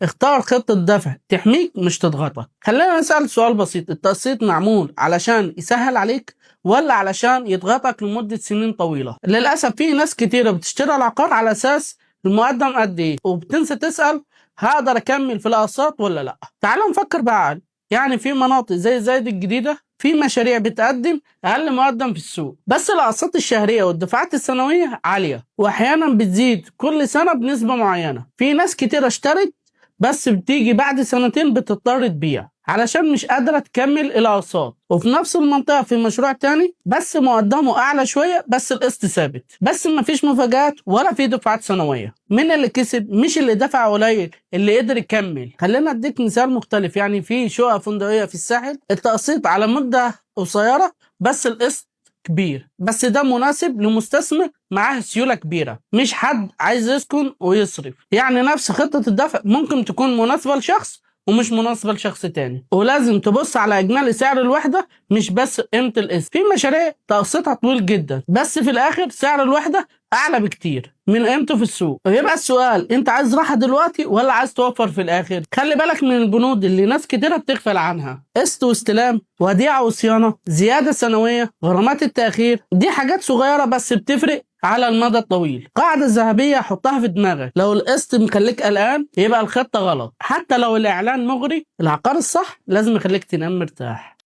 اختار خطة دفع تحميك مش تضغطك. خلينا نسأل سؤال بسيط: التقسيط معمول علشان يسهل عليك ولا علشان يضغطك لمدة سنين طويلة؟ للأسف في ناس كتيرة بتشتري العقار على أساس المقدم قد إيه، وبتنسى تسأل هقدر أكمل في الأقساط ولا لأ. تعالوا نفكر بعقل. يعني في مناطق زي زايد الجديدة في مشاريع بتقدم أقل مقدم في السوق، بس الأقساط الشهرية والدفعات السنوية عالية، وأحيانا بتزيد كل سنة بنسبة معينة. في ناس كتير اشترت بس بتيجي بعد سنتين بتضطر تبيع علشان مش قادرة تكمل الأقساط. وفي نفس المنطقة في مشروع تاني بس مقدمه أعلى شوية، بس القسط ثابت، بس مفيش مفاجآت ولا في دفعات سنوية. مين اللي كسب؟ مش اللي دفع قليل، اللي قدر يكمل. خلينا اديك مثال مختلف. يعني في شقق فندقية في الساحل التقسيط على مدة قصيرة بس القسط كبير، بس ده مناسب لمستثمر معاه سيولة كبيرة، مش حد عايز يسكن ويصرف. يعني نفس خطة الدفع ممكن تكون مناسبة لشخص ومش مناسبة لشخص تاني. ولازم تبص على إجمالي سعر الوحدة مش بس قيمة القسط. في مشاريع تقسيطها طويل جدا بس في الآخر سعر الوحدة أعلى بكتير من قيمته في السوق. ويبقى السؤال: أنت عايز راحة دلوقتي ولا عايز توفر في الآخر؟ خلي بالك من البنود اللي ناس كتيرة بتغفل عنها: قسط واستلام، وديعة وصيانة، زيادة سنوية، غرامات التأخير. دي حاجات صغيرة بس بتفرق على المدى الطويل. قاعدة ذهبية حطها في دماغك: لو القسط مخليك قلقان يبقى الخطة غلط، حتى لو الإعلان مغري. العقار الصح لازم يخليك تنام مرتاح.